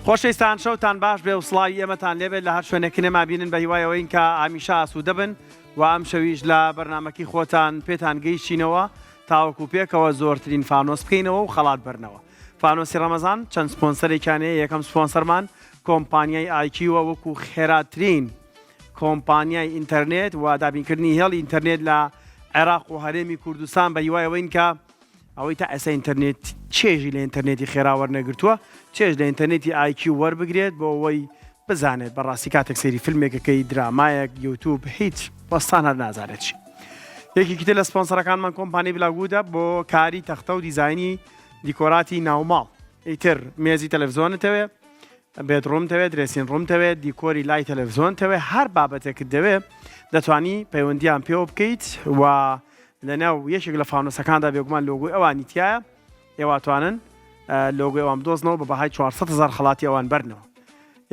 خۆشەویستان شەوتان باش بێ و سڵاوی ئێمەتان لێبێت لە هەر شوێنێک نێما بینن بە هیوای ئەوەین کە هەمیشە ئاسوودە بن و ئەم شەویش لە بەرنمەکەی خۆتان پێتان گەیشتینەوە تاوەکو پێکەوە زۆرترین فانۆس بکەینەوە و خەڵات بەرنەوە. فانۆسی ڕەمەزان چەند سپۆنسەرێکیان هەیە یەکەم سپۆنسەرمان کۆمپانیای ئایکیوە وەکو خێراترین کۆمپانیای ئینتەرنێت و دابینکردنی هێڵی ئینتەرنێت لە عێراق و هەرێمی کوردستان بە هیوای ئەوەین کە ئەوەی تا ئێستا ئینتەرنێت چێژی لە ئینتەرنێتی خێرا وەرنەگرتووە چێژ لە ئینتەرنێتی ئایکیو وەربگرێت بۆ ئەوەی بزانێت بەڕاستی کاتێک سەیری فیلمێکەکەی درامایەک یوتوب هیچ وەستان هەر نازانێت چی یەکێکی تر لە سپۆنسەرەکانمان کۆمپانی بلاگوودە بۆ کاری تەختە و دیزاینی دیکۆراتی ناوماڵ ئیتر مێزی تەلەفزیۆنت تەوێ bedroom تەوێ dressing room تەوێ دیکۆری لای تەلەفزیۆن تەوێ هەر بابەتێکت دەوێ دەتوانی پەیوەندیان پێوە بکەیت و لەناو یەکێک لە فانۆسەکاندا بێگومان لۆگۆی ئەوانی تایە ئێوە توانن لۆگۆی ئەوان بدۆزنەوە بە بەهای 400 هزار خەڵاتی ئەوان بەرنەوە.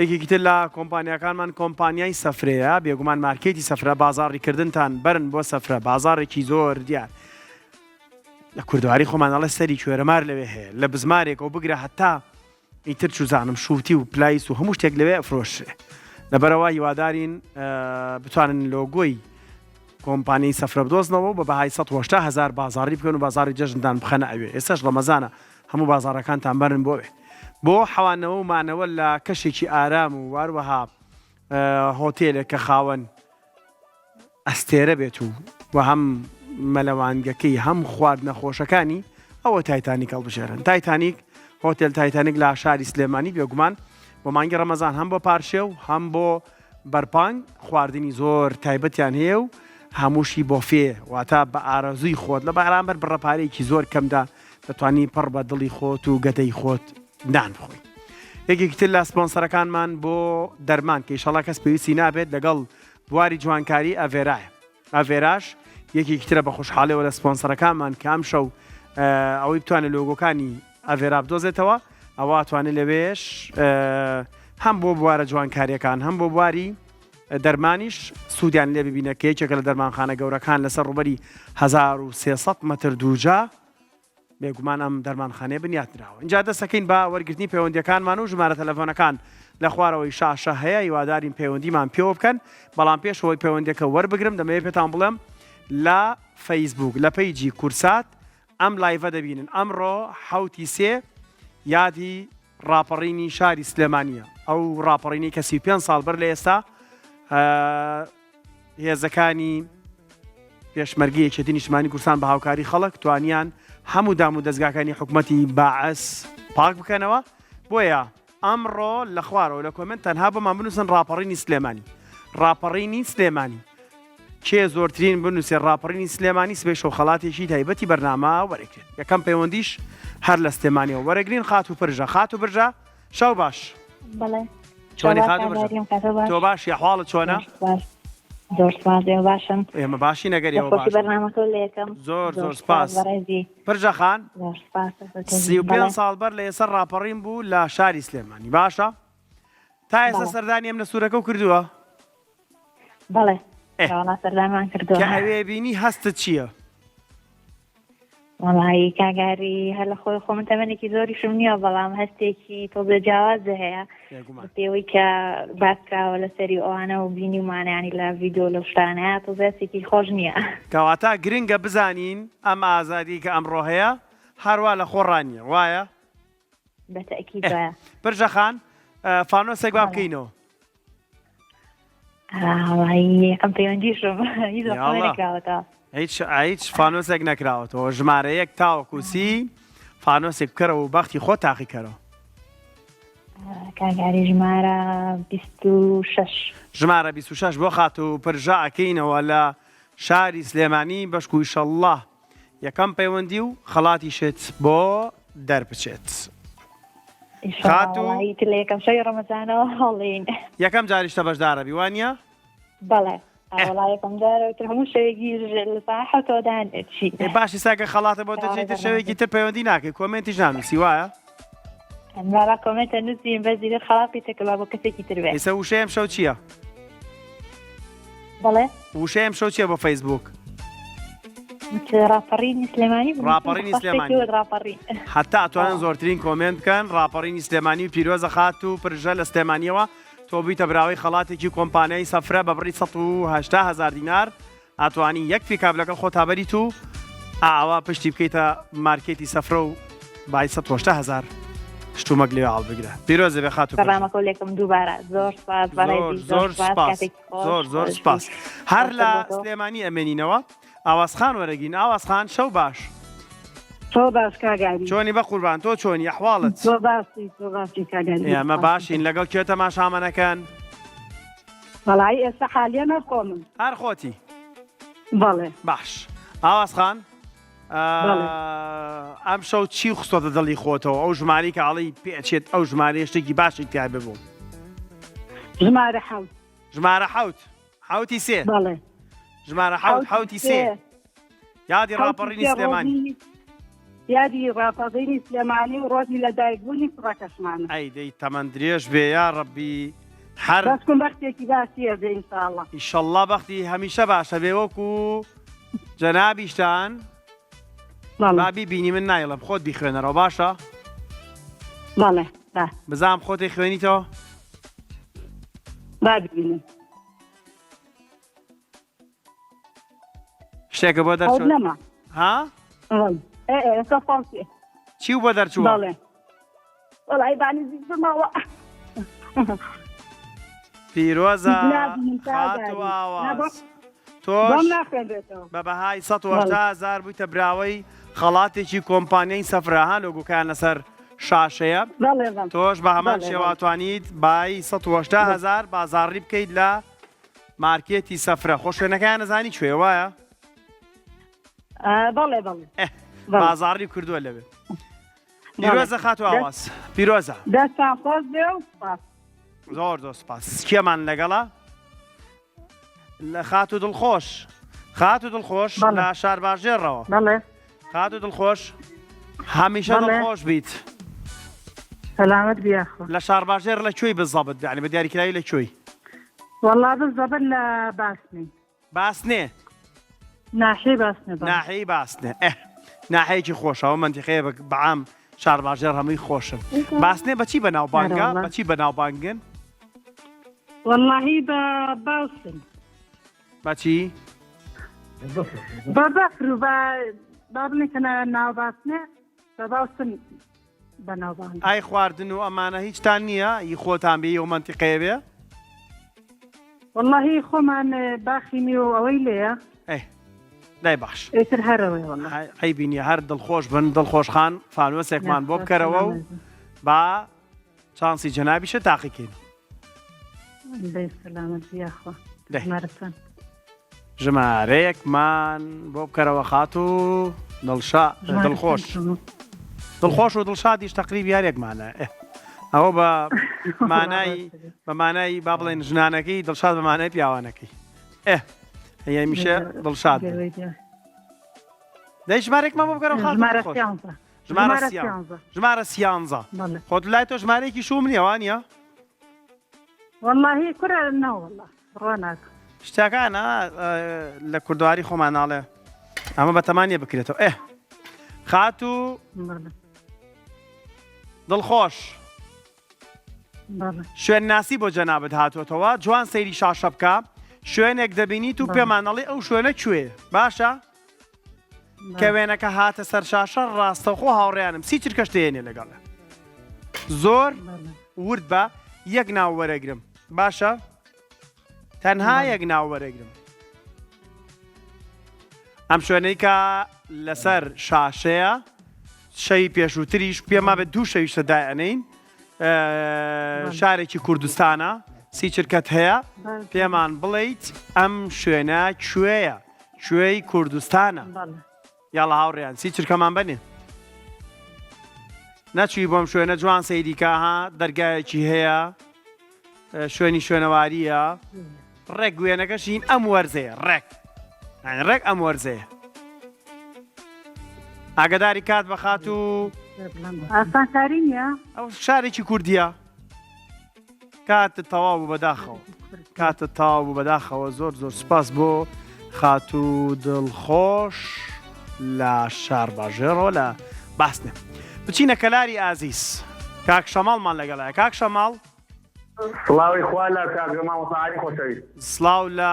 یەکێکی تر لە کۆمپانیاکانمان کۆمپانیای سەفرەیە، بێگومان مارکێتی سەفرە بازاڕی کردنتان بەرن بۆ سەفرە بازاڕێکی زۆر دیار لە کوردەواری خۆمان ئەڵێ سەری کوێرەمار لەوێ هەیە لە بزمارێکەوە بگرە هەتا ئیتر چوزانم شووتی و پلایس و هەموو شتێک لەوێ ئەفرۆشرێ لەبەرئەوە هیوادارین بتوانن لۆگۆی کۆمپانیای سەفرە بدۆزنەوە و بە بەهای 180 هەزار بازاڕی بکەن و بازاڕی جەژنتان بخەنە ئەوێ ئێستاش ڕەمەزانە هەموو بازاڕەکانتان بەرن بۆ ئەوێ بۆ حەوانەوە و مانەوە لە کەشێکی ئارام و واروەها هۆتێلێک کە خاوەن ئەستێرە بێت و و هەم مەلەوانگەکەی هەم خواردنە خۆشەکانی ئەوە تایتانیک هەڵبژێرن تایتانیک هۆتێل تایتانیک لە شاری سلێمانی بێگومان بۆ مانگی ڕەمەزان هەم بۆ پارشێو هەم بۆ بەرپانگ خواردنی زۆر تایبەتیان هەیە و هەمووشی بۆفێ واتە بە ئارەزووی خۆت لە بەرامبەر بڕە پارەیەکی زۆر کەمدا دەتوانی پڕ بە دڵی خۆت و گەدەی خۆت نان بخۆی. یەکێکی تر لە سپۆنسەرەکانمان بۆ دەرمان کە ئیشەڵا کەس پێویستی نابێت لەگەڵ بواری جوانکاری ئەڤێرایە. ئەڤێراش یەکێکی ترە بە خۆشحاڵیەوە لە سپۆنسەرەکانمان کە ئەمشەو ئەوەی بتوانێت لۆگۆکانی ئەڤێرا بدۆزێتەوە ئەوا توانێت لەوێش هەم بۆ بوارە جوانکاریەکان هەم بۆ بواری دەرمانیش سوودیان لێ ببینە کە یەکێکە لە دەرمانخانە گەورەکان لەسەر ڕووبەری 1300 مەتر دووجا بێگومان ئەم دەرمانخانەیە بنیات نراوە. ئینجا دەست ئەکەین بە وەرگرتنی پەیوەندیەکانمان و ژمارە تەلەفۆنەکان لە خوارەوەی شاشە هەیە هیوادارین پەیوەندیمان پێوە بکەن بەڵام پێش ئەوەی پەیوەندیەکە وەربگرم دەمەوێت پێتان بڵێم لە فەیسبوک لە page ی کورسات ئەم live ە دەبینن ئەمڕۆ حەوتی سێ یادی ڕاپەڕینی شاری سلێمانیە ئەو ڕاپەڕینی کە 35 ساڵ بەر لە ئێستا هێزەکانی پێشمەرگەی یەکێتی نیشتمانی کوردستان بە هاوکاری خەڵک توانیان هەموو دام و دەزگاکانی حکومەتی باعس پاک بکەنەوە بۆیە ئەمڕۆ لە خوارەوە لە comment تەنها بۆمان بنووسن ڕاپەڕینی سلێمانی ڕاپەڕینی سلێمانی کێ زۆرترین بنووسێ ڕاپەڕینی سلێمانی سبەی شەو خەڵاتێکی تایبەتی بەرنامە وەرەگرێت یەکەم پەیوەندیش هەر لە سلێمانیەوە وەرەگرین خاتوو پرژە خاتوو برژە شەو باش. بەڵێ. چۆنی خاتوو برژە؟ تۆ باشی ئەحواڵت چۆنە؟ زۆر سپاس ئێوە باشن؟ ئێمە باشین ئەگەر ئێوە باشن. بەرنامەکە لێ یەکەم. زۆر زۆر سپاس. پرژە خان. زۆر سپاس. 35 ساڵ بەر لە ئێستا ڕاپەڕین بوو لە شاری سلێمانی باشە؟ تا ئێستا سەردانی ئەمنە سوورەکە و کردووە؟ بەڵێ سەردانمان کردووە. کە ئەوێ بینی هەستت چییە؟ وەڵایی کاک ئاری هەر لە خۆی خۆم تەمەنێکی زۆریشم نییە بەڵام هەستێکی تۆزێ جیاواز هەیە پێوەی کە باس کراوە لەسەری ئەوانە و بینیومانیانی لە ڤیدیۆ لەو شتانە تۆزێ هەستێکی خۆش نییە. کەواتە گرنگە بزانین ئەم ئازادی کە ئەمڕۆ هەیە هەروا لە خۆڕا نییە وایە؟ بە تەئکید وایە. پرژە خان فانۆسێک با بکەینەوە. یەکەم پەیوەندیشم هیچ نەکراوەتەوە. هیچ هیچ فانۆسێک نەکراوەتەوە ژمارە یەک تاوەکو سی فانۆسێک بکەرەوە و بەختی خۆت تاقیکەرەوە. کاک ئاری ژمارە 26. ژمارە 26 بۆ خاتوو پرژە ئەکەینەوە لە شاری سلێمانی بەشکو ئیشەڵڵا یەکەم پەیوەندی و خەڵاتیشت بۆ دەربچێت. خاتوو لە یەکەم شەوی ڕەمەزانەوە هەڵین. یەکەم جاریشتە بەشدارەبی وانە؟ بەڵێ وەڵا یەکەم جارە تر هەموو شەوێکی لە ساعە حەوتەوە دانێ باش ئیستا کە خەڵاتە بۆ دەچێت تر شەوێکی تر پەیوەندی ناکەی comment یش نانووسی وایە؟ بابا comment ە نووسیم بەس دیتر خەڵاتی تەکە با بۆ کەسێکی تر بێ. ئیستا وشەی ئەم شەو چییە؟ بەڵێ وشەی ئەم شەو چییە بۆ فەیسبوک؟ ڕاپەڕینی سلێمانی بوو. ڕاپەڕینی سلێمانی. ڕاپەڕین. حتا ئەتوانن زۆرترین comment بکەن ڕاپەڕینی سلێمانی و پیرۆزە خاتوو پرژە لە سلێمانیەوە تۆ بوویتە براوەی خەڵاتێکی کۆمپانیای سەفرە بە بڕی 180 هەزار دینار ئەتوانی یەک پیکاب لەگەڵ خۆتا بەریت و ئاوا پشتی بکەیتە مارکێتی سەفرە و بای 180 هەزار شتومەک لێ هەڵبگرە پیرۆزە بێ خاتوو پرژە. سەلامەکەو لێکم دووبارە زۆر سپاس زۆر بەڕێزی زۆر زۆر سپاس سپاس کاتێکی خۆش زۆر زۆر خۆش سپاس هەر خۆشتر لە بۆ تۆ. سلێمانی ئەمێنینەوە ئاواز خان وەرەگرین ئاواز خان شەو باش. تۆ باش کاک ئاری. چۆنی بەقوربان تۆ چۆنی ئەحواڵت؟ تۆ باشی تۆ باشی کاک ئاری. ئێمە باشین لەگەڵ کێ تەماشامەنەکەن؟ وەڵایی ئێستا حالیەن هەر خۆمم. هەر خۆتی؟ بەڵێ. باش ئاواز خان بەڵێ. ئەم شەو چی خستۆتە دڵی خۆتەوە ئەو ژمارەی کە ئەڵێی پێچێت ئەو ژمارەیە شتێکی باشی تیا ببوو؟ ژمارە حەوت. ژمارە حەوت حەوتی سێ. بەڵێ. ژمارە حەوت حەوتی سێ. یادی ڕاپەڕینی سلێمانی. یادی ڕاپەڕینی سلێمانی و ڕۆژی لەدایکبوونی کوڕەکەشمانە. ئەی دەی تەمەن درێژ بێ یا ڕەبی هەر. بەس بەختێکی باشی هەبێ ئینشاڵڵا. ئیشەڵڵا بەختی هەمیشە باشە بێ وەکو جەنابیشتان با بیبینی من نایڵم خۆت بیخوێنەرەوە باشە؟ بەڵێ با. بزانم خۆتی خوێنیتەوە؟ با ببینم. شتێکە بۆ دەرچوو نەما ها چی بۆ دەرچوو بەڵێ وەڵی بانی بماوە پیرۆزە خاتوو ئاواز تۆش بە بەهای 180 هزار بوویتە براوەی خەڵاتێکی کۆمپانیای سەفرەها لۆگۆکەیان لەسەر شاشەیە تۆش بە هەمان شێوە توانیت بای 180 هزار بازاڕی بکەیت لە مارکێتی سەفرە خۆ شوێنەکەیان ئەزانی کوێ وایە؟ بەڵێ بەڵێ بازاڕی کردووە لەوێ پیرۆزە خاتو ئاواز پیرۆزە دەستان خۆش بێ و سپاس زۆر زۆر سپاس کێمان لەگەڵە لە خاتو دڵخۆش خاتو دڵخۆش لە شارباژێڕەوە بەڵێ خاتو دڵخۆش هەمیشە دڵخۆش بیت سەلامەت بی یاخوا. لە شارباژێڕ لە کوێی بزەبت یانی بە دیاریکراوی لە کوێی؟ وەڵا بزەبت لە باسنێ. باسنێ؟ ناحیەی باسنێ بەڵێ. ناحیەی باسنێ ئه ناحیەیەکی خۆشە ئەوە مەنتیقەیە بە بەعام شارباژێڕ هەمووی خۆشن. باسنێ بە چی بەناوبانگە؟ بە چی بەناوبانگن؟ وەڵاهی بە باوسن. بە چی؟ بە بەفر و بە با بڵێن کە ناو باسنێ بە باوسن بەناوبانگە. ئای خواردن و ئەمانە هیچتان نییە ئی خۆتان بێ ئەو مەنتیقەیە بێ؟ وەڵاهی خۆمان باخی میوە و ئەوەی لێیە. ئەی دای باش. ئیتر هەر ئەوەیە وەڵا. عەیبی نییە هەر دڵخۆش بن دڵخۆش خان فانۆسێکمان بۆ بکەرەوە و با چانسی جەنابیشە تاقیکەین. دەی سەلامەت بی یاخوا. دەی. ژمارەتان. ژمارەیەکمان بۆ بکەرەوە خاتوو دڵشا ژمارە دڵخۆش چەند؟ دڵخۆش و دڵشادیش تەقریب یارێکمانە ئێ ئەوە بە مانای بە مانای با بڵێن ژنانەکەی دڵشاد بە مانای پیاوانەکەی ئێ هەمیشە دڵشاد بن. گەروەی دیار. دەی ژمارێکمان بۆ بکەرەوە خاتوو ژمارە دڵخۆش. سیانزە. ژمارە ژمارە سیانزە سیانزە. ژمارە سیانزە بەڵێ. خۆت لای تۆ ژمارەیەکی شوم نییە وانە وەڵاهی کورە نەوەڵا بڕوا ناکەم. شتەکانە لە کوردواری خۆمان ناڵێ ئەمە بەتەمانە بکرێتەوە ئێ خاتوو دڵخۆش شوێن ناسی بۆ جەنابت هاتووەتەوە جوان سەیری شاشە بکە شوێنێک دەبینیت و پێمانەڵی ئەو شوێنە کوێ باشە کە وێنەکە هاتە سەر شاشە ڕاستەوخۆ هاوڕێیانم سی چرکەش دێنێ لەگەڵ زۆر ورد بە یەک ناو وەرەگرم باشە تەنها یەک ناو وەرەگرم ئەم شوێنەی کە لەسەر شاشەیە شەوی پێشووتریش پێما بێت دوو شەویشە دایئەنین شارێکی کوردستانە سی چرکەت هەیە پێمان بڵیت ئەم شوێنە کوێیە کوێی کوردستانە یاڵا هاوڕێیان سی چرکەمان بەنێ نەچوی بۆم شوێنە جوان سەیری کە ها دەرگایەکی هەیە شوێنی شوێنەواریە ڕێک وێنەکەشین ئەم وەرزەیە ڕێک ڕێک ئەم وەرزەیە ئاگداری کات بەخات و ئاسانکاری نییە ئەو شارێکی کوردیە کاتت تەواو بوو بەداخەوە کاتت تەواو بوو بەداخەوە زۆر زۆر سپاس بۆ خاتوو دڵخۆش. لە شارباژێڕەوە لە باسنێ. بچینە کەلاری ئازیز کاک شەماڵمان لەگەڵایە کاک شەماڵ. سڵاوی خوا لە کاک مامۆستا عەلی خۆشەویست. سڵاو لە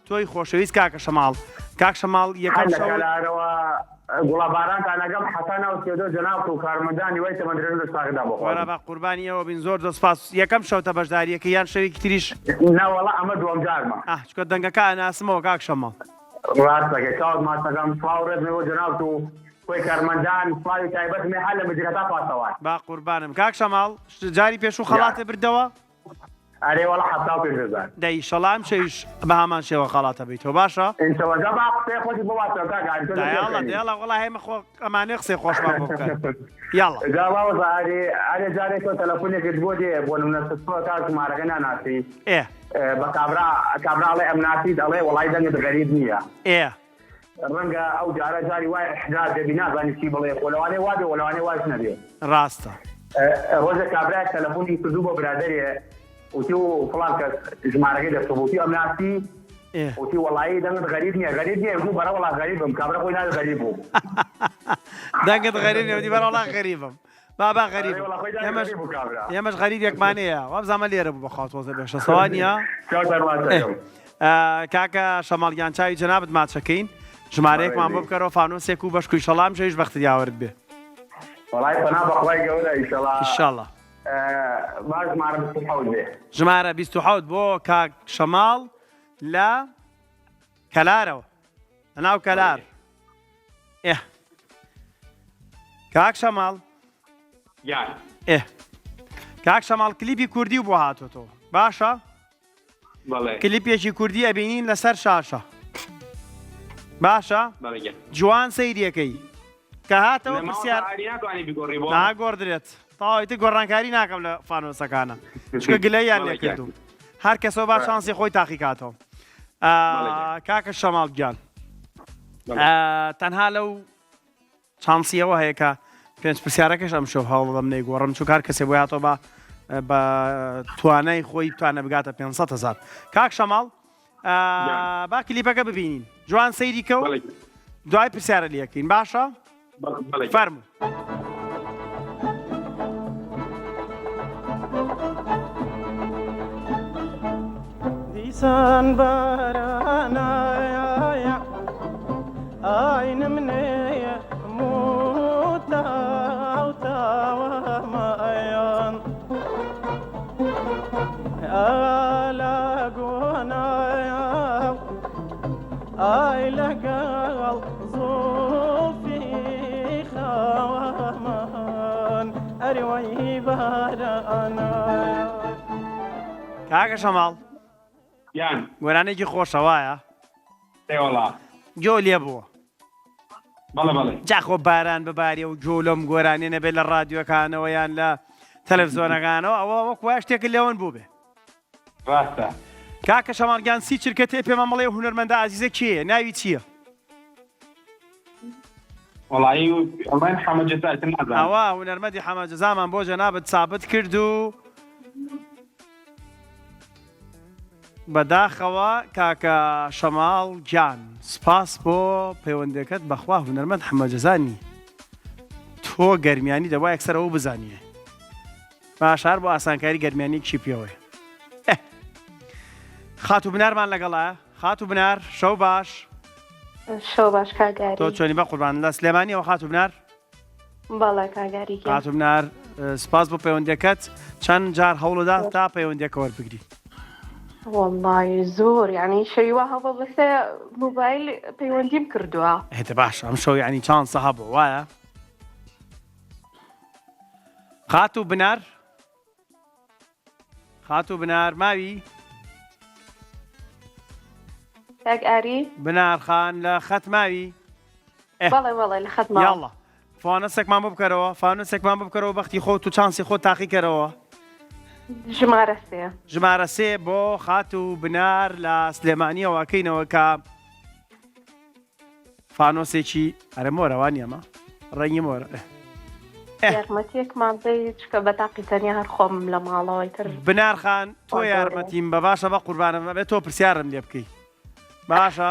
تۆی خۆشەویست کاکە شەماڵ. کاک شەماڵ یەکەم هەر لە شەو. کەلارەوە گوڵە بارانتان ئەگەم حەتا ناو سێدۆ جەنابت و کارمەندانی وای تەمەن درێژ و ساغدا وەرە بخوازم. بە قوربانی ئێوە بین زۆر زۆر سپاس یەکەم شەوتە بەشداریەکەی یان شەوێکی تریش؟ نا وەڵا ئەمە دووەم جارمە. ئاه چونکە دەنگەکە ئەناسمەوە کاک شەماڵ. ڕاست دەکەی چاوت ماچ دەکەم سڵاو ڕێزم بۆ جەنابت و کۆی کارمەندان سڵاوی تایبەتم هەر لە مدیر هەتا پاسەوان. با قوربانم کاک شەماڵ جاری پێشوو خەڵاتت بردەوە؟ ئەرێ وەڵا 75 هەزار. دەی ئیشەڵا ئەمشەویش بە هەمان شێوە خەڵاتە بەیتەوە باشە؟ ئینشەڵا جا با قسەی خۆشی بۆ باس بکەم کاک ئاری تۆ لە دایەڵا پێکەنی. دەیەڵا وەڵا هەیمە خۆ ئەمانەوێ قسەی خۆشمان بۆ بکەن یاڵا. جا مامۆستا ئاری ئەرێ جارێ تۆ تەلەفونێکت بۆ دێ بۆ نمونە ستفە کاک ژمارەکە ناناسی ئێ. بە کابرا کابرا ئەڵێ ئەمناسیت ئەڵێ وەڵای دەنگت غەریب نییە. ئێ. ڕەنگە ئەو جارە جاری وای ئیحراج دەبی نازانی چی بڵێ خۆ لەوانەیە وابێ و لەوانەیە واش نەبێ. ڕاستە. ڕۆژێک کابرایەک تەلەفۆنی کردوو بۆ برادەرێ وتی و فڵان کەس ژمارەکەی دەستەوە وتی ئەمناسی وتی وەڵایی دەنگت غەریب نییە غەریب نییە وتی بەرە وەڵا غەریبم کابرا خۆی ناوی غەریب بوو. دەنگت غەریب نییە وتی بەرە وەڵا غەریبم. بابا غەریب ئێمەش ئێمەش غەریبێکمان هەیە وابزانمە لێرە بوو بەخوا تۆزە بێشە سەوا نییە کاکە شەماڵ گیان چاوی جەنابت ماچەکەین ژمارەیەکمان بۆ بکەرەوە فانۆسێک و بەشکوی شەڵام شەویش بەخت یاوەرت بێ وەڵای پەنا بەخوای گەورە ئیشەڵا ئیشەڵا با ژمارە 27 بێ ژمارە 27 بۆ کاک شەماڵ لە کەلارەوە لەناو کەلار ئێ کاک شەماڵ گیان ئێ کاک شەماڵ کلیپی کوردی و بۆ هاتۆتەوە باشە بەڵێ کلیپێکی کوردی ئەبینین لەسەر شاشە باشە بەڵێ گیان جوان سەیریەکەی کە هاتەوە نە مامۆستا پرسیار ئاری ناتوانانی بیگۆڕی بۆ ناگۆڕدرێت تەواوی تر گۆڕانکاری ناکەم لە فانۆسەکانە چونکە گلەییان بەڵێ لێ گیان کردووم هەر کەسەوە با شانسی خۆی تاقیکاتەوە بەڵێ گیان کاکە شەماڵ گیان بەڵێ تەنها لەو چانسیەوە هەیە کە پێنج پرسیارەکەش ئەم شەو هەوڵدەم نەیگۆڕم چونکە هەر کەسێ بۆی هاتەوە بە بە توانای خۆی بتوانە بگاتە 500 هزار کاک شەماڵ گیان با کلیپەکە ببینین جوان سەیری کە و بەڵێ گیان دوای پرسیارە لەکەین باشە بەڵێ بەڵێ گیان فەرموو. دیسان بارانایە ئای نمنێ موتاو تاوەمایان ئالا گۆنایە ئای لەگەڵ زوڵفی خاوەمان ئەرێ وەی بارانایە. کاکە شەماڵ. گیان. گۆرانیەکی خۆشە وایە؟ ئێ وەڵا. گۆ لێ بووە. بەڵێ بەڵێ. جا خۆ باران ببارێ و گۆ لەم گۆرانیە نەبێ لە ڕادیۆکانەوە یان لە تەلەفزیۆنەکانەوە ئەوە وەک وایە شتێکت لێ ون بووبێ. ڕاستە. کاکە شەماڵ گیان سی چرکە تێ پێمان بڵێ ئەو هونەرمەندە ئازیزە کێیە ناوی چییە؟ وەڵایی ئەڵێن حەمە جەزا ئیتر نازانم. ئەوە هونەرمەندی حەمە جەزامان بۆ جەنابت سابت کرد و بەداخەوە کاکە شەماڵ گیان سپاس بۆ پەیوەندەکەت بەخوا هونەرمەند حەمە جەزا نی تۆ گەرمیانی دەبوا یەکسەر ئەوە بزانیە باشە هەر بۆ ئاسانکاری گەرمیانی کچی پێوەیە ئه. خاتوو بنارمان لەگەڵە خاتوو بنار شەو باش شەو باش کاک تۆ ئاری. چۆنی بە قوربان لە سلێمانیەوە خاتوو بنار بەڵێ کاک ئاری گیان. خاتوو بنار سپاس بۆ پەیوەندیەکەت چەند جار هەوڵدا تا پەیوەندیەکە وەربگری وەڵڵی زۆر یعنی شەوی وا هەوڵ لەسەر مۆبایل پەیوەندیم کردووە هێتە باش ئەم شەو یعنی چانسە هەبوو وایە خاتوو بنار خاتوو بنار ماوی کاک ئاری بنار خان لە خەت ماوی بەڵێ بەڵێ لە خەت ماوم یاڵڵا فانۆسێکمان بۆ بکەرەوە فانۆسێکمان بۆ بکەرەوە بەختی خۆت و چانسی خۆت تاقیکەرەوە ژمارە سێ ژمارە سێ بۆ خاتوو بنار لە سلێمانیەوە ئەکەینەوە کە فانۆسێکی ئەرە مۆرە وانیە ئەمە ڕەنگی مۆرە ئه. یارمەتیەکمان بەی چکە بە تاقی تەنیا هەر خۆمم لە ماڵەوەی تر بنار خان تۆ یارمەتیم بە باشە بە قوربانم ئەبێت تۆ پرسیارم لێ بکەی باشە.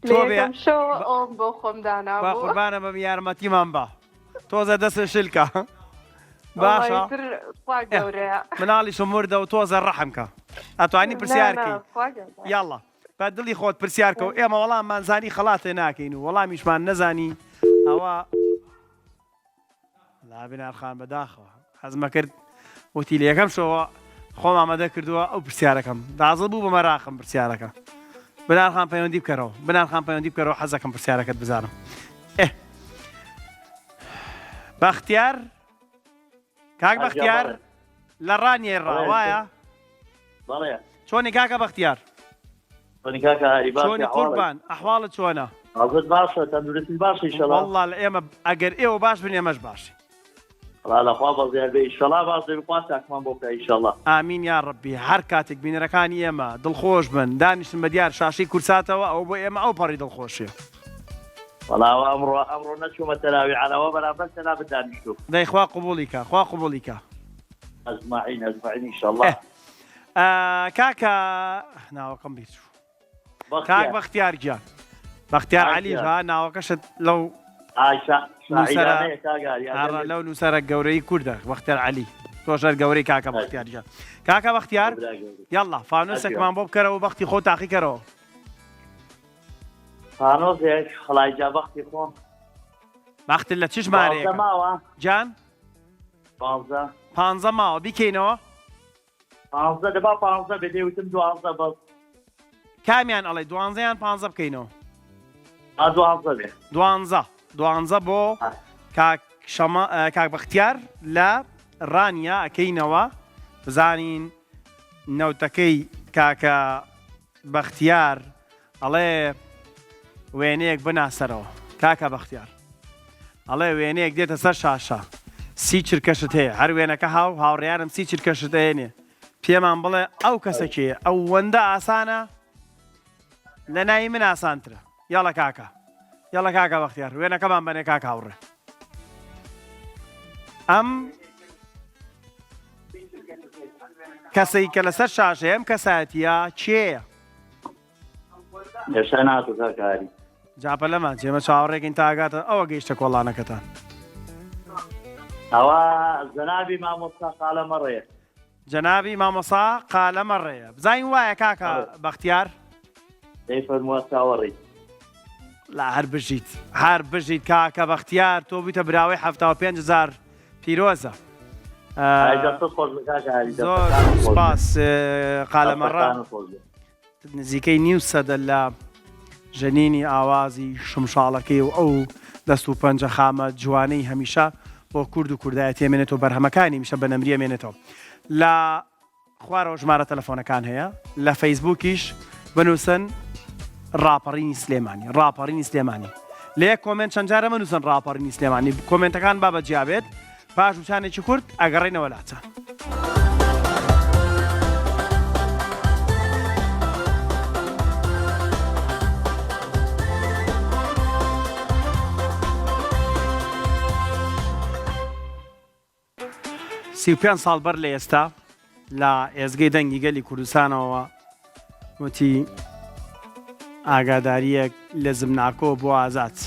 تۆ بێ یەکەم شەوە ئەوم بۆ خۆم با دانابوو. قوربانە بم یارمەتیمان بە تۆزە دەستت شلکە باشە وەڵای تر خوا ئێ گەورەیە. مناڵیشم وردە و تۆزە ڕەحم کە ئەتوانی نا پرسیار نا کەی خوا گەورەیە. یاڵڵا بە دڵی خۆت پرسیار کە و ئێمە وەڵاممان زانی خەڵاتێ ناکەین و وەڵامیشمان نەزانی ئەوە لا بنار خان بەداخەوە حەزمە کرد وتی لە یەکەم شەوە خۆم ئامادە کردووە ئەو پرسیارەکەم دازڵ بوو بە مەراقم پرسیارەکە بنار خان پەیوەندی بکەرەوە بنار خان پەیوەندی بکەرەوە حەزەکەم پرسیارەکەت بزانم ئێ بەختیار کاک بەختیار لە ڕانیەی ڕا وایە؟ بەڵێ. چۆنی کاکە بەختیار؟ چۆنی کاکە هاری باش چۆنی قوربان ئەحواڵت چۆنە؟ حاڵت باشە تەندروستی باشە ئیشەڵا؟ وەڵڵا لە ئێمە ئەگەر ئێوە باش بن ئێمەش باشین. وەڵا لە خوا بەزیاد بێ ئیشەڵا باش دەبی خوا چاکمان بۆ بکا ئیشەڵا. ئامین یا ڕەبی هەر کاتێک بینەرەکانی ئێمە دڵخۆش بن دانیشن بە دیار شاشەی کورساتەوە ئەوە بۆ ئێمە ئەو پەڕی دڵخۆشیە. وەڵا ئەوە ئەمڕۆ ئەمڕۆ نەچوومە تەراویحانەوە بەرامبەر جەنابت دانیشتووم. دەی خوا قبوڵی کا خوا قبوڵی کا. ئەجمەعین ئەجمەعین ئیشەڵا. کاکە ناوەکەم بیر چوو. کاک بەختیار گیان بەختیار عەلی ها ناوەکەشت لەو نووسەرە لەو نووسەرە گەورەی کوردە بەختیار عەلی تۆشەر گەورەی کاکە بەختیار گیان کاکە بەختیار یاڵڵا فانۆسێکمان بۆ بکەرەوە بەختی خۆ تاقیکەرەوە. فانۆسێک خڵای جا بەختی خۆم. بەختت لە چ ژمارەیەکە؟ ماوە جان؟ پانزە. پانزە ماوە بیکەینەوە؟ پانزە دەبا پانزە بێ دەی وتم دوانزە بەس. کامیان ئەڵێ دوانزە یان پانزە بکەینەوە؟ با دوانزە بێ. دوانزە دوانزە بۆ کاک شەمە کاک بەختیار لە ڕانیە ئەکەینەوە بزانین نەوتەکەی کاکە بەختیار ئەڵێ وێنەیەک بناسەرەوە کاکە بەختیار ئەڵێ وێنەیەک دێتە سەر شاشە سی چرکەشت هەیە هەر وێنەکە هاو هاوڕیانم سی چرکەشت ئەیەنێ پێمان بڵێ ئەو کەسە کێیە ئەوەندە ئاسانە لە نای من ئاسانترە یاڵە کاکە یاڵە کاکە بەختیار وێنەکەمان بەنێ کاک هاوڕێ ئەم کەسەی کە لەسەر شاشەیە ئەم کەسایەتیە کێیە؟ ئێستا ناتۆ کاک هاری. جا پەلەمان چی ئێمە چاوەڕێکین تا ئەگاتە ئەوە گەیشتە کۆڵانەکەتان. ئەوە جەنابی مامۆستا قالە مەڕێ. جەنابی مامۆستا قالە مەڕێیە بزانین وایە کاکە بەختیار؟ دەی فەرمووە چاوەڕێی. لا هەر بژیت هەر بژیت کاکە بەختیار تۆ بوویتە براوەی 75 هزار پیرۆزە. ئای دەستت خۆش بێ کاکە هاری زۆر دەستەکانت خۆش بێ. سپاس قالەمەڕە دەستەکانت خۆش بێ. نزیکەی نیو سەدە لە ژەنینی ئاوازی شمشاڵەکەی و ئەو دەست و پەنجە خامە جوانەی هەمیشە بۆ کورد و کوردایەتی ئەمێنێتەوە بەرهەمەکانی هەمیشە بە نەمری ئەمێنێتەوە لە خوارەوە ژمارە تەلەفۆنەکان هەیە لە فەیسبووکیش بنووسن ڕاپەڕینی سلێمانی ڕاپەڕینی سلێمانی لە یەک comment چەند جارە مەنووسن ڕاپەڕینی سلێمانی comment ەکان با بە جیا بێت پاش وچانێکی کورت ئەگەڕێنەوە لاتان. 35 ساڵ بەر لە ئێستا لە ئێزگەی دەنگی گەلی کوردستانەوە وتی ئاگادارییەک لە زمناکۆ بۆ ئازاد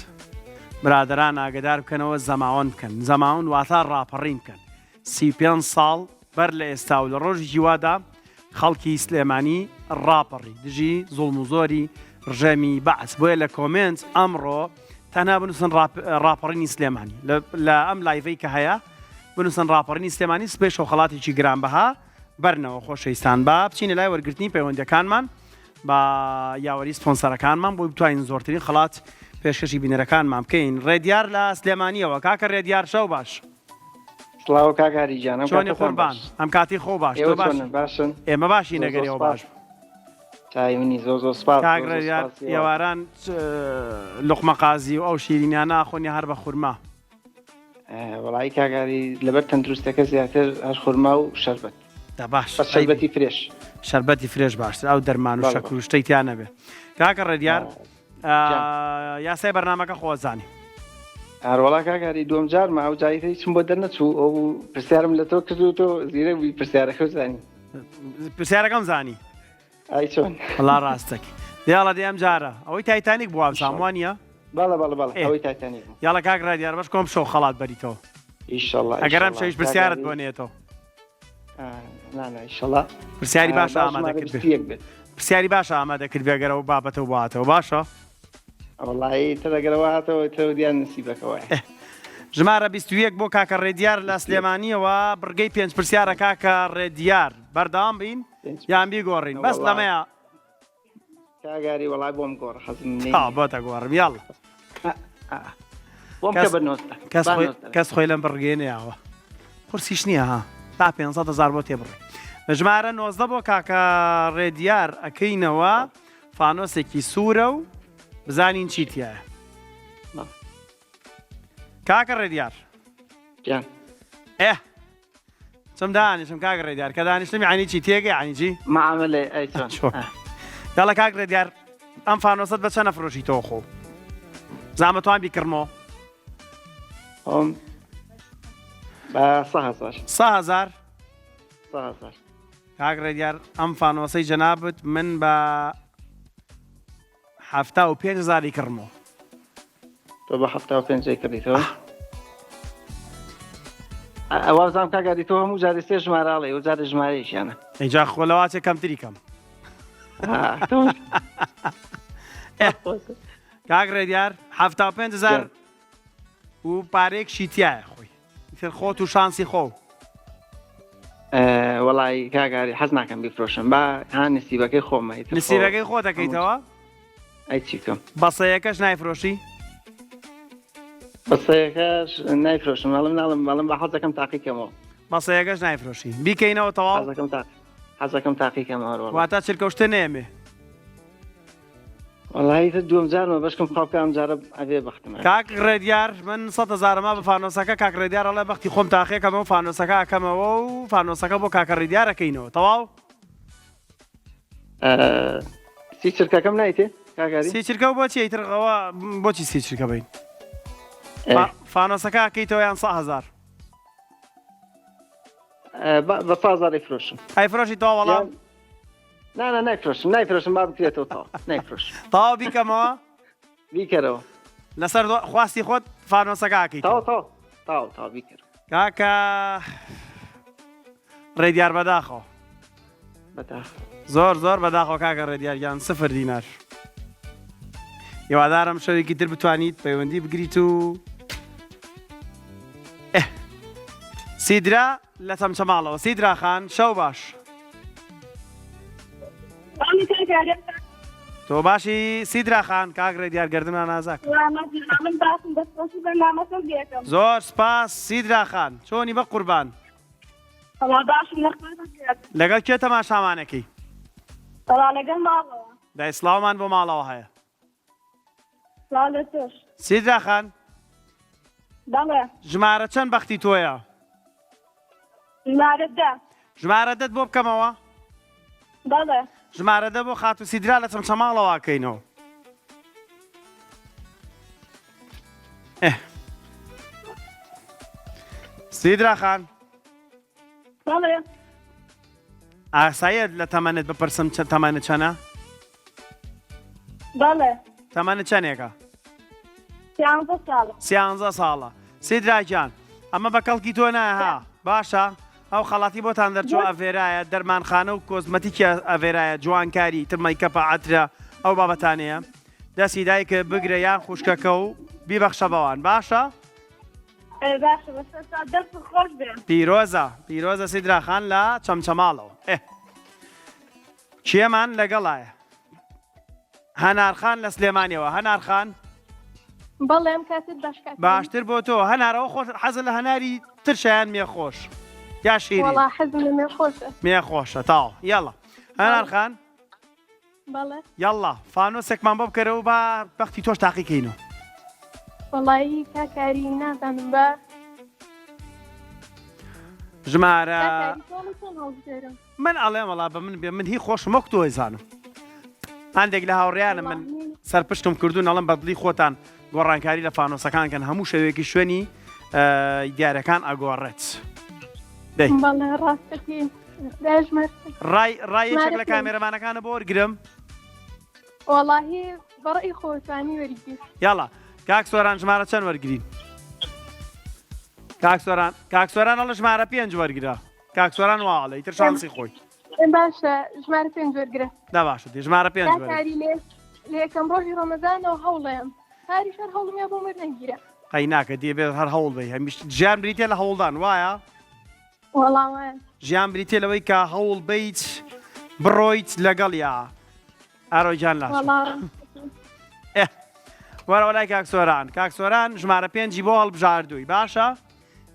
برادەران ئاگدار بکەنەوە زەماوەند بکەن زەماوەند واتا ڕاپەڕین بکەن 35 ساڵ بەر لە ئێستا و لە ڕۆژێکی وادا خەڵکی سلێمانی ڕاپەڕی دژی زوڵم و زۆری ڕژێمی بەعس بۆیە لە comment ئەمڕۆ تەنها بنووسن ڕاپەڕینی سلێمانی لە ئەم live ەی کە هەیە بنووسن ڕاپەڕینی سلێمانی سبەی شەو خەڵاتێکی گرانبەها بەرنەوە خۆشەویستان با بچینە لای وەرگرتنی پەیوەندیەکانمان با یاوەری سپۆنسەرەکانمان بۆی بتوانین زۆرترین خەڵات پێشکەشی بینەرەکانمان بکەین ڕێدیار لە سلێمانیەوە کاکە ڕێدیار شەو باش سڵاو کاک هاری گیان ئەم چۆنی کاتەتان قوربان باش ئەم کاتی خۆ باش تۆ ئێوە باش چۆنن باشن ئێمە باشی زۆر زۆر نەگەر ئێوە سپاس باش چای منی زۆر زۆر سپاس کاک زۆر زۆر ڕێدیار سپاس ئێوە ئێواران لوقمە قازی و ئەو شیرینیانە ئەخۆن یا هەر بە خورما وەڵایی کاک هاری لەبەر تەندروستەکە زیاتر هەر خورما و شەربەت دە باش بەس شەربەتی fresh شەربەتی fresh باشتر ئەو دەرمان و بەڵێ شەکر و شتەی تیا نەبێ کاکە ڕێدیار گیان. یاسای بەرنامەکە خۆزانی. ئاروەڵا کاک هاری دووەم جارمە ئەو جاری تر هیچم بۆ دەرنەچوو ئەو پرسیارم لە تۆ کرد و تۆ زیرەک بووی پرسیارەکەو زانی. پرسیارەکەم زانی. ئای چۆن؟ وەڵا ڕاستەکی. یاڵا دێ ئەم جارە ئەوەی تایتانیک بوو وابزانم وا نییە؟ بەڵێ بەڵێ بەڵێ ئەوەی تایتانیک بوو. یاڵا کاک ڕێدیار بەش کۆم شەو خەڵات بەریتەوە. ئیشەڵا ئەگەر ئەم شەویش پرسیارت بۆ نێتەوە. نا نا ئیشەڵا. پرسیاری باشە ئامادە کرد بێت. پرسیاری باشە ئامادە کرد بێ گەرەوە بابەتەوە بۆ هاتەوە باشە. وەڵایی تر ئەگەرەوە هاتەوە تر دیان نسیبەکەوە. ژمارە 21 بۆ کاکە ڕێدیار لە سلێمانیەوە بڕگەی پێنج پرسیارە کاکە ڕێدیار بەردەوام بین یان بیگۆڕین بەس لەمەیە کاک ئاری وەڵای بۆم گۆڕ حەزم نی تا بۆتە گۆڕم یاڵ بۆم کە بە 19 کەس خۆی کەس خۆی لەم بڕگەیە نەیاوە قورسیش نییە ها تا 500 هزار بۆ تێبڕی ژمارە 19 بۆ کاکە ڕێدیار ئەکەینەوە فانۆسێکی سوورە و بزانین چی تایە کاکە ڕێدیار گیان ئێ چم دانیشم کاک ڕێدیار کە دانیشتم یعنی چی تێگە یعنی چی معاملە ئەی چۆن چۆن یاڵە کاک ڕێدیار ئەم فانۆسەت بە چەنە فرۆشیتەوە خۆ زامەتوان بیکڕمەوە ئەم بە 100 هەزار 100 هەزار 100 هەزار کاک ڕێدیار ئەم فانۆسەی جەنابت من بە 75 هەزاری کڕمەوە تۆ بە 75 ی کڕیتەوە وابزانم کاک ئاری تۆ هەموو جارێ سێ ژمارە ئەڵێ و جارێ ژمارەیەکیانە ئینجا خۆ لەواچێ کەمتری کەم کاک ڕێدیار 75 هزار و پارەیەک شیتایە خۆی تر خۆت و شانسی خۆ وەڵی کاک ئاری حەز ناکەم بیفرۆشم با ها نسیبەکەی خۆمە نسیبەکەی خۆ دەکەیتەوە ئەی چی بکەم؟ بەسەیەکەش نایفرۆشی؟ بەسەیەکەش نایفرۆشم ئەڵم ناڵم بەڵم بە حەزەکەم تاقیکەمەوە. بەسەیەکەش نایفرۆشی بیکەینەوە تەواو؟ حەزەکەم تاق حەزەکەم تاقیکەمەوە هەر وەڵا. واتە چرکە و شتە نەیەمێ. وەڵایی تر دووەم جارمە بەشکم خوا بکا ئەم جارە ئەبێ بەختم هەبێ. کاک ڕێدیار من سەت هەزارم ما بە فانۆسەکە کاک ڕێدیار ئەڵێ بەختی خۆم تاقیەکەمەوە فانۆسەکە ئەکەمەوە و فانۆسەکە بۆ کاکە ڕێدیار ئەکەینەوە تەواو؟ سی چرکەکەم نایتێ کاک ئاری؟ سی چرکە و بۆچی ئیتر ئەوە بۆچی سی چرکە بین فانۆسەکە ئەکەیتەوە یان سە هەزار بە سە هەزار ئەیفرۆشم ئەیفرۆشی تەواو وەڵام نا نا نایفرۆشم نایفرۆشم با بکرێتەوە تەواو نایفرۆشم تەواو بیکەمەوە بیکەرەوە لەسەر خواستی خۆت فانۆسەکە ئەکەیتەوە تەواو تەواو تەواو تەواو بیکەرەوە کاکە ڕێدیار بەداخەوە زۆر زۆر بەداخەوە کاکە ڕێدیار گیان سفر دینار هیوادارم شەوێکی تر بتوانیت پەیوەندی بگریت و سیدرا لە چەمچەماڵەوە سیدرا خان شەو باش تۆ باشی سیدرا خان کاک ڕێدیار گردمان ئازاک زۆر سپاس سیدرا خان چۆنی بە قوربان وەڵا باشم لە خوا بەخێر. لەگەڵ کێ تەماشامانەکەی؟ وەڵا لەگەڵ ماڵەوە. دای سڵاومان بۆ ماڵەوە هەیە. سڵاو لە تۆش. سیدرا خان. بەڵێ. ژمارە چەند بەختی تۆیە؟ ژمارە دە. ژمارە دەت بۆ بکەمەوە؟ بەڵێ. ژمارە دە بۆ خاتوو سیدرا لە چەمچەماڵەوە ئەکەینەوە. سیدرا خان. بەڵێ. ئاساییە لە تەمەنت بپرسم چە تەمەنت چەنە؟ بەڵێ. تەمەنت چەنێکە؟ سیانزە ساڵە. سیانزە ساڵە. سیدرا گیان ئەمە بە کەڵکی تۆ نایە ها باشە؟ ئەو خەڵاتی بۆتان دەرچووە ئەڤێرایە دەرمانخانە و کۆزمەتیکی ئەڤێرایە جوانکاری تر مەیکەپە عەترە ئەو بابەتانەیە دەستی دایکت بگرە یان خوشکەکە و بیبەخشە بەوان باشە؟ باشە بەسەر دەست خۆش بێ. پیرۆزە پیرۆزە سیدرا خان لە چەمچەماڵەوە ئێ کێمان لەگەڵایە؟ هەنار خان لە سلێمانیەوە هەنار خان بەڵێ ئەم کاتت باش کاک باشتر بۆ تۆ هەنارەوە خۆش حەزە لە هەناری ترشیان مێ خۆش یا شیرین وەڵا حەزم لە مێ خۆشە مێ خۆشە تاو یاڵا هەنار خان بەڵێ یاڵا فانۆسێکمان بۆ بکەرەوە با بەختی تۆش تاقیکەینەوە وەڵایی کاکاری نازانم بە ژمارە کاکاری تۆڵە چۆن هەڵبژێرم من ئەڵێم وەڵا بە من بێ من هی خۆشم وەک تۆ ئەیزانم هەندێک لە هاوڕیانم من سەرپشکم کردوون ئەڵم بەدڵی خۆتان گۆڕانکاری لە فانۆسەکان کەن هەموو شەوێکی شوێنی دیارەکان ئەگۆڕێت ڕای ڕای یەکێک لە کامێرەمانەکانە بۆ وەرگرم. وەڵاهی بەڕئی خۆ توانی وەرگری. یاڵا کاک سۆران ژمارە چەند وەرگرین؟ کاک سۆران کاک سۆران ئەڵێ ژمارە پێنج وەرگرە کاک سۆران وا ئەڵێ ئیتر شانسی خۆی. باشە ژمارە پێنج وەرگرە. دا باشە دێ ژمارە پێنج وەرگرە. کاری لێ لە یەکەم ڕۆژی ڕەمەزانەوە هەوڵێم هاریش هەر هەوڵم یا بۆم وەرنەگیرا. قەی ناکە دێ بێ هەر هەوڵ بەی هەمیش ژیان بریتیە لە هەوڵدان وایە؟ وەڵا وایە. ژیان بریتیە لەوەی کە هەوڵ بەیت بڕۆیت لەگەڵیا ئارۆ گیان لاچۆ. وەڵا ئێ وەرەوە لای کاک سۆران کاک سۆران ژمارە پێنجی بۆ هەڵبژاردووی باشە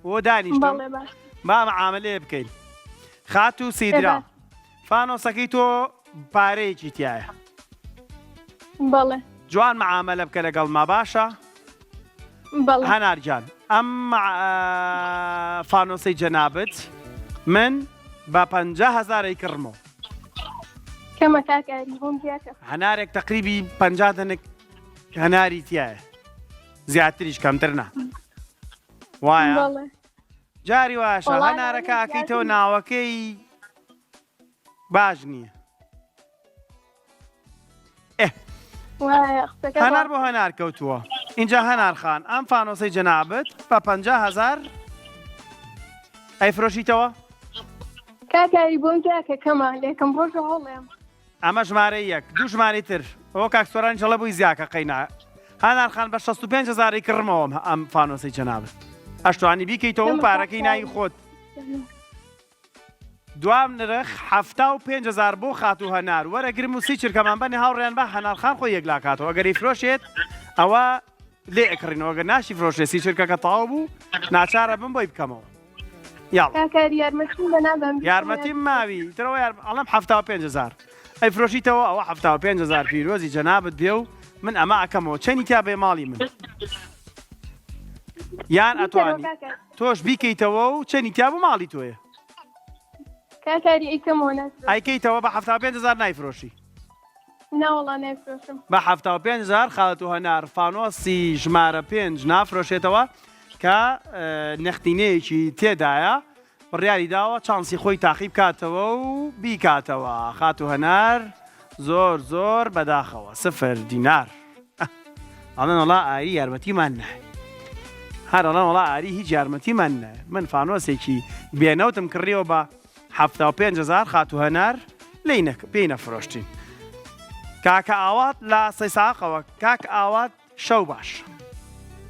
بۆ دانیشتم بەڵێ باش. با معاملەیە بکەین خاتوو سیدرا ئێ باش. فانۆسەکەی تۆ پارەیەکی تایە بەڵێ. جوان معامەلە بکە لەگەڵما باشە؟ بەڵێ. هەنار گیان ئەم فانۆسەی جەنابت من بە 50 هەزار ئەیکڕمەوە. کەمە کاک ئاری بۆم زیاکە. هەنارێک تەقریبی 50 دەنک هەناری تایە زیاتریش کەمتر نا وایە؟ بەڵێ. جاری واشە وەڵا هەنارەکە لەوانەیە ئەکەیتەوە زیاتریش. ناوەکەی باش نییە. هەنار بۆ هەنار کەوتووە اینجا هەنار خان ئەم فانۆسەی جەنابت بە 500هزار ئەیفرۆشیتەوە کاکاری بۆم جاکە کەمە لێکم ڕۆژە هەڵێم ئەمە ژمارە یەک دوو ژمارەی تر ئەوە کاک سۆرانی جەڵە بووی زیاکە قەینا هەنار خان بە 65 هزاری کڕمەوە ئەم فانۆسەی جەنابت ئەشتوانی بیکەیتەوە و پارەکەی ناوی خۆت دوام نرخ 75 هەزار بۆ خاتوو هەنار وەرەگرم و سی چرکەمان بەنێ هاوڕێیان با هەنار خان خۆی یەکلاکاتەوە ئەگەر ئەیفرۆشێت ئەوە لێ ئەکڕینەوە گەر ناشی فرۆشێ سی چرکەکە تەواو بوو ناچارە بم بۆی بکەمەوە یاڵا کاکاری یارمەتیم بە نازانم یارمەتیم ماوی ترەوە یار ئەڵێم 75 هەزار ئەی فرۆشیتەوە ئەوە 75 هەزار پیرۆزی جەنابت بێ و من ئەمە ئەکەمەوە چەنی تیا بێ ماڵی من یان ئەتوانی تۆش بیکەیتەوە و چەنی تیا بوو ماڵی تۆیە. کاک ئاری ئەیکەمەوە نافرۆشم. ئەیکەیتەوە بە 75 هەزار نایفرۆشی. ناوەڵا نایفرۆشم. بە 75 هەزار خاتوو هەنار فانۆسی ژمارە پێنج نافرۆشێتەوە کە نەختینەیەکی تێدایە بڕیاری داوە چانسی خۆی تاقی بکاتەوە و بیکاتەوە خاتوو هەنار زۆر زۆر بەداخەوە سفر دینار. ئەڵێن وەڵا ئاری یارمەتیمان نایە هەر ئەڵێن وەڵا ئاری هیچ یارمەتیمان نایە من فانۆسێکی بێنەوتم کڕیەوە بە 75 هزار خاتوو هەنار لێی نەک پێی نەفرۆشتین کاکە ئاوات لە سەیساقەوە کاک ئاوات شەو باش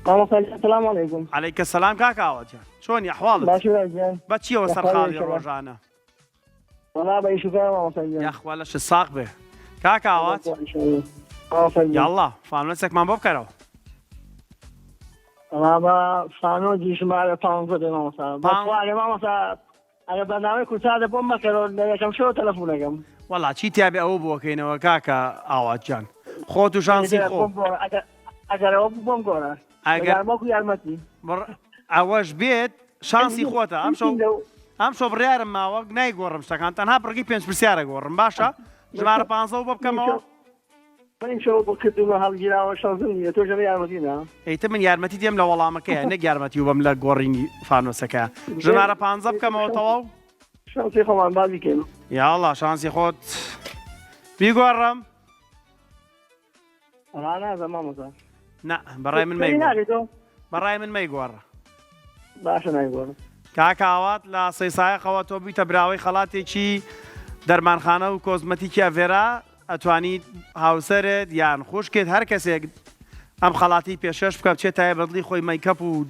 مامۆستا گیان سلام علیکم عەلەیکە سەلام کاک ئاوات گیان چۆنی ئەحواڵت باشی برا گیان بە چیەوە بەخوا سەرقاڵی ئیشەڵا ڕۆژانە وەڵا بە ئیش و کار مامۆستا گیان. یاخوا لەشت ساغ بێ کاک ئاوات. بەخوا ئیشەڵا مامۆستا گیان. یاڵڵا فانۆسێکمان بۆ بکەرەوە. وەڵا بە فانۆسی ژمارە پانزە بێ مامۆستا. بەخوا ئەگەر مامۆستا ئەگەر بەرنامەی کورتادە بۆم مەکەرەوە لە یەکەم شەوە تەلەفونەکەم. وەڵا چی تیابێ ئەوە بۆکەینەوە کاکە ئاوات گیان خۆت و شانسی خۆ. بۆم گۆڕە ئەگەر ئەگەر ئەوە بوو بۆم گۆڕە. ئەگەر وەکو یارمەتی. ئەوەش بێت شانسی خۆتە ئەمشەو ئەمشەو بڕیارم ماوە نایگۆڕم شتەکان تەنها بڕگەی پێنج پرسیارە گۆڕم باشە ژمارە پانزە و بۆ بکەمەوە من شەو بۆ کردومە هەڵگیراوە شانسم نییە تۆ ژەمە یارمەتی نا ئیتر من یارمەتی دێم لە وەڵامەکەیە نەک یارمەتی و بەم لە گۆڕینی فانۆسەکە ژمارە پانزە بکەمەوە تەواو شانسی خۆمان با بیکەین یاڵا شانسی خۆت بیگۆڕم وەڵا نازانم مامۆستا. نا بەڕای من تۆی مەیگۆڕ ناکەیتەوە؟ بەڕای من مەیگۆڕە. باشە نایگۆڕم. کاک ئاوات لە سەیسایەقەوە تۆ بوویتە براوەی خەڵاتێکی دەرمانخانە و کۆزمەتیکی ئەڤێرا ئەتوانیت هاوسەرت یان خوشکت هەر کەسێک ئەم خەڵاتی پێشکەش بکە بچێت تایە بەدڵی خۆی مەیکەپ و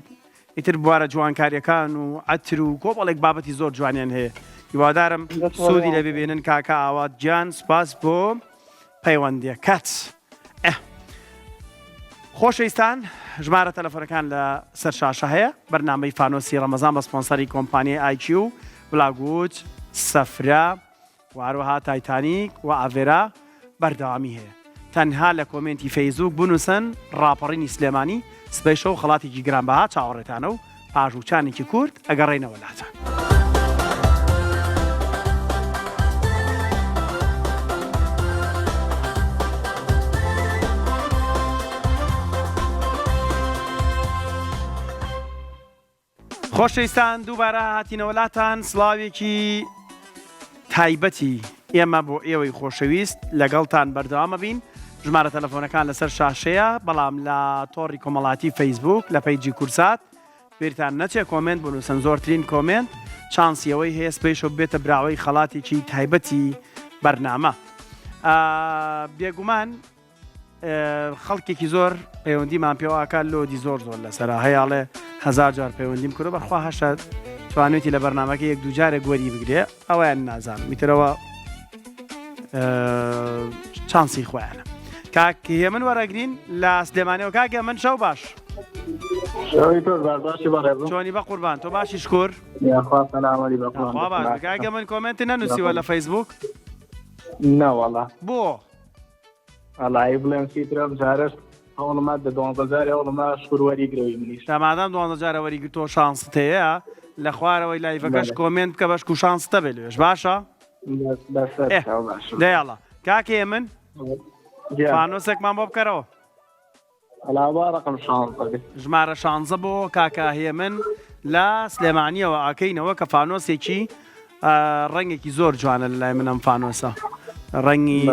ئیتر بوارە جوانکاریەکان و عەتر و کۆمەڵێک بابەتی زۆر جوانیان هەیە هیوادارم سوودی لێ ببینن کاکە ئاوات گیان سوپاس بۆ پەیوەندیەکەت. ئه. خۆشەویستان ژمارە تەلەفۆنەکان لە سەر شاشە هەیە بەرنامەی فانۆسی ڕەمەزان بە سپۆنسەری کۆمپانیای ئایکیو بلاگوچ سەفرە و هەروەها تایتانیک و ئاڤێرا بەردەوامی هەیە تەنها لە کۆمێنتی فەیسبووک بنووسن ڕاپەڕینی سلێمانی سبەی شەو خەڵاتێکی گرانبەها چاوەڕێتانە و پاش وچانێکی کورت ئەگەڕێینەوە لاتان. خۆشەویستان دووبارە هاتینەوە لاتان سڵاوێکی تایبەتی ئێمە بۆ ئێوەی خۆشەویست لەگەڵتان بەردەوامە بین. ژمارە تەلەفۆنەکان لەسەر شاشەیە بەڵام لە تۆڕی کۆمەڵاتی فەیسبوک لە page ی کورسات بیرتان نەچێ comment بنووسن زۆرترین comment چانسی ئەوەی هەیە سبەی شەو بێتە براوەی خەڵاتێکی تایبەتی بەرنامە. بێگومان خەڵکێکی زۆر پەیوەندیمان پێوەکە load ی زۆر زۆر لەسرە هەیاڵێ هزار جار پەیوەندیم کردو بەخوا هەشت توانێتی لە بەرنمەکە یەک دووجارێک وەری بگرێ ئەویان نازانم میترەوە چانسی خۆیانە کاک هێمن وەرەگرین لە سلێمانیەوە کاک هێمن شەو باش چۆنی بە قوربان تۆ باشی شکر کاک هێمن comment نەنووسیوە لە فەیسبوک نەوەڵا بۆ وەڵایی بڵێم چیتر ئەم جارەش هەوڵما دە دوانزە جارێ هەوڵما شکور وەری گرەوی منیش. تا مادام دوانزە جارە وەری گرتووە شانست هەیە لە خوارەوەی live ەکەش comment بکە بەشکو شانست هەبێ لەوێش باشە؟ بەسەر ئێ چاو باشە. دەیاڵا کاکە هێمن گیان. فانۆسێکمان بۆ بکەرەوە. وەڵا با ڕەقم شانزە بێ. ژمارە شانزە بۆ کاکە هێمن لە سلێمانیەوە ئەکەینەوە کە فانۆسێکی ڕەنگێکی زۆر جوانە لە لای من ئەم فانۆسە ڕەنگی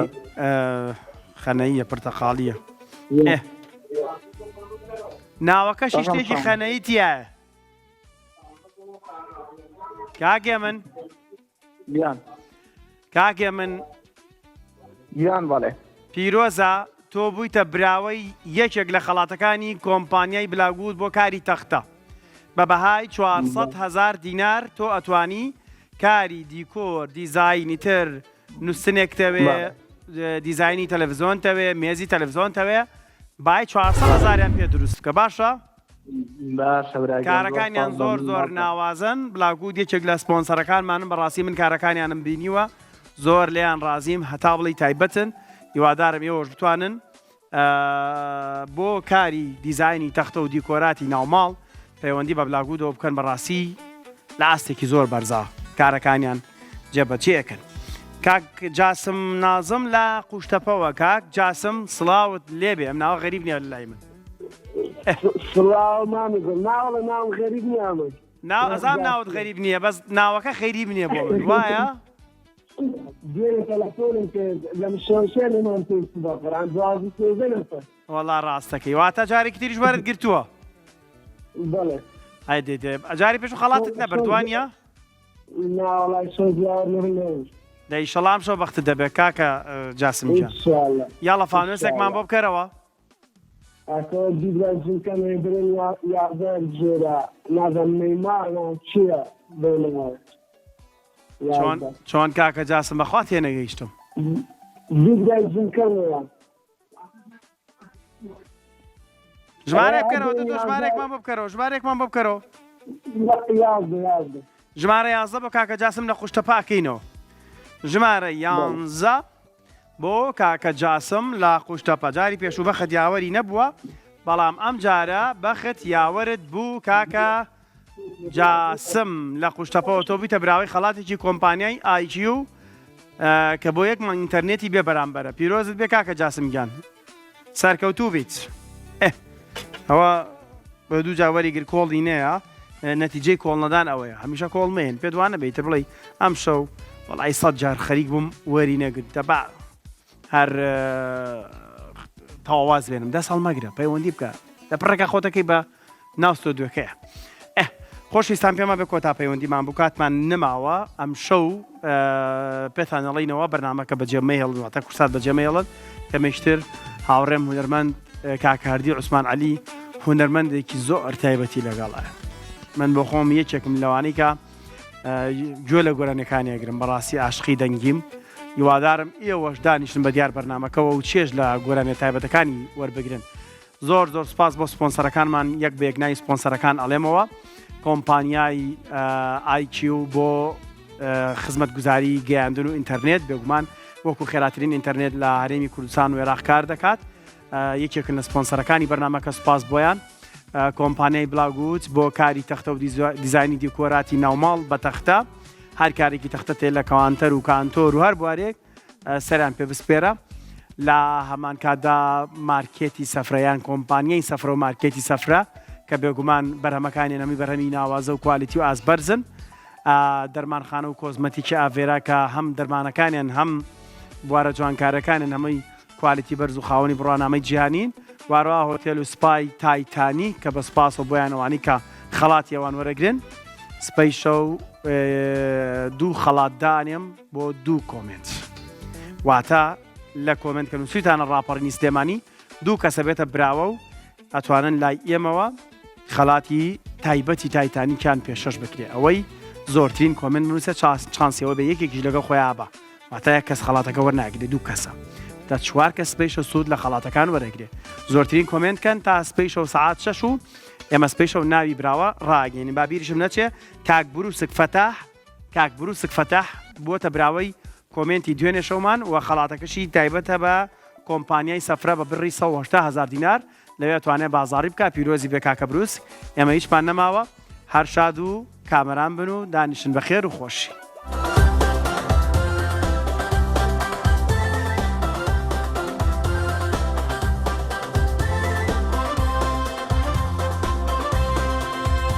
خەنەیە پرتەقاڵیە ناوەکەشی شتێکی خەنەیی تایە کاکێ من گیان کاکێ من گیان بەڵێ. پیرۆزە تۆ بوویتە براوەی یەکێک لە خەڵاتەکانی کۆمپانیای بلاگوود بۆ کاری تەختە بە بەهای 400 هەزار دینار تۆ ئەتوانی کاری دیکۆر دیزاینی تر نووسنێک تەوێ دیزاینی تەلەڤزیۆن تەوێ مێزی تەلەڤزیۆن تەوێ بای 400 هەزاریان پێ دروست بکە باشە؟ باشە برا گیان زۆر کارەکانیان سوپاس زۆر مەمنون زۆر ناکەم. ناوازەن بلاگوود یەکێک لە سپۆنسەرەکانمانن بەڕاستی من کارەکانیانم بینیوە زۆر لێیان ڕازیم هەتا بڵێی تایبەتن هیوادارم ئێوەش بتوانن بۆ کاری دیزاینی تەختە و دیکۆراتی ناوماڵ پەیوەندی بە بلاگوودەوە بکەن بەڕاستی لە ئاستێکی زۆر بەرزا کارەکانیان جێبەجێ ئەکەن. کاک جاسم نازم لە قوشتەپەوە کاک جاسم سڵاوت لێبێ ئەم ناوە غەریب نییە لای من. سڵاو مامە گوڵ ناوەڵە ناوم غەریب نییە من. ناو ئەزام ناوت غەریب نییە بەس ناوەکە غەریب نییە بۆ من وایە؟ دوێنێ تەلەفۆنم کرد لە مشۆشێنمان پێی بە قورئان 12 سێزدە نەفەر. وەڵا ڕاستەکەی واتە جارێکی تریش وەرت گرتووە. بەڵێ. ئەی دێ دێ جاری پێشوو خەڵاتت نەبرد وانییە؟ ناوەڵای شەو دیار نەبن نەبن. دە ئیشەڵا ئەمشەو بەختت دەبێت کاکە جاسم گیان. ان شاء اللە. یاڵا فانۆسێکمان بۆ بکەرەوە. ئاکۆ دیدرا جنکەم هەیە برێن یاردە جێرا نازانم نەیمار ناو چیە بۆ چۆن چۆن کاکە جاسم بەخوا تێنەگەیشتم. دیدرای جنکەم هەیە. ژمارە بکەرەوە دە ژمارێکمان بۆ بکەرەوە ژمارێکمان بۆ بکەرەوە ژمارە یازدە بۆ کاکە جاسم لە قوشتە پاکەینەوە ژمارە یانزە بۆ کاکە جاسم لە قوشتەپە جاری پێشوو بەخت یاوەری نەبووە بەڵام ئەم جارە بەخت یاوەرت بوو کاکە جاسم لە قوشتەپەوە تۆ بوویتە براوەی خەڵاتێکی کۆمپانیای ئایکیو کە بۆ یەک مانگ ئینتەرنێتی بێ بەرامبەرە پیرۆزت بێ کاکە جاسم گیان سەرکەوتوو بیت ئەوە بە دوو جاوەری گر کۆڵی نەیە نەتیجەی کۆڵنەدان ئەوەیە هەمیشە کۆڵ مێن پێ دوانە بیتر بڵێ ئەم شەو وەڵی سە جار خەریک بووم وەری نەگرت دەبا هەر تەواواز بێنم دەست هەڵمەگرە پەیوەندی بکە لە پڕێکە خۆتەکەی بە ناو ستۆدیۆکەیە. ئه خۆشەویستان پێمان بێ کۆتا پەیوەندیمان بوو کاتمان نەماوە ئەم شەو پێتان ئەڵینەوە بەرنامەکە بەجێ مەهێڵن واتە کورسات بەجێ مەهێڵن کەمێکتر هاوڕێم هونەرمەند کاک هەردی عوسمان عەلی هونەرمەندێکی زۆر تایبەتی لەگەڵە من بۆ خۆم یەکێکم لەوانەی کە گوێ لە گۆرانیەکانی ئەگرم بەڕاستی ئاشقی دەنگیم هیوادارم ئێوەش دانیشن بە دیار بەرنمەکەەوە و چێژ لە گۆرانیە تایبەتەکانی وەربگرن زۆر زۆر سوپاس بۆ سپۆنسەرەکانمان یەک بە یەک ناوی سپۆنسەرەکان ئەڵێمەوە کۆمپانیای ئایکیو بۆ خزمەتگوزاری گەیاندن و ئینتەرنێت بێگومان وەکو خێراترین ئینتەرنێت لە هەرێمی کوردستان و عێراق کار دەکات یەکێکن لە سپۆنسەرەکانی بەرنامەکە سوپاس بۆیان کۆمپانیای بلاگوت بۆ کاری تەختە و دیزایانی دیکۆراتی ناوماڵ بە تەختە هەر کارێکی تەختە تێ لە کەوانتەر و کانتۆر و هەر بوارێک سەریان پێ بسپێرە. لە هەمان کاتدا مارکێتی سەفرە یان کۆمپانیای سەفرە و مارکێتی سەفرە کە بێگومان بەرهەمەکانیان هەمووی بەرهەمی ناوازە و quality و ئاست بەرزن. دەرمانخانە و کۆزمەتیکی ئاڤێرا کە هەم دەرمانەکانیان هەم بوارە جوانکارەکانیان هەمووی. quality بەرز و خاوەنی بڕوانامەی جیهانین، وارەوە هۆتێل و سپای تایتانی کە بە سپاسەوە بۆیان ئەوانەی کە خەڵاتی ئەوان وەرەگرن سپەی شەو دوو خەڵات دانێم بۆ دوو comment واتە لە comment کە نووسیتانە ڕاپەڕینی سلێمانی دوو کەسە بێتە براوە و ئەتوانن لای ئێمەوە خەڵاتی تایبەتی تایتانیکیان پێشەش بکرێ ئەوەی زۆرترین comment بنووسێ چانسیەوە بێ یەکێکیش لەگەڵ خۆیان بە واتا یەک کەس خەڵاتەکە وەرناگرێ دوو کەسە تا چوار کەس سبەی شەو سوود لە خەڵاتەکان وەرەگرێ زۆرترین comment کەن تا سبەی شەو سەعات شەش و ئێمە سبەی شەو ناوی براوە ڕاگەین با بیریشم نەچێ کاک بروسک فەتاح کاک بروسک فەتاح بووەتە براوەی comment ی دوێنێ شەومان و خەڵاتەکەشی تایبەتە بە کۆمپانیای سەفرە بە بڕی 180 هزار دینار لەوێ توانێ بازاڕی بکا پیرۆزی بێ کاکە بروسک ئێمە هیچمان نەماوە هەر شاد و کامەران بن و دانیشن بە خێر و خۆشی.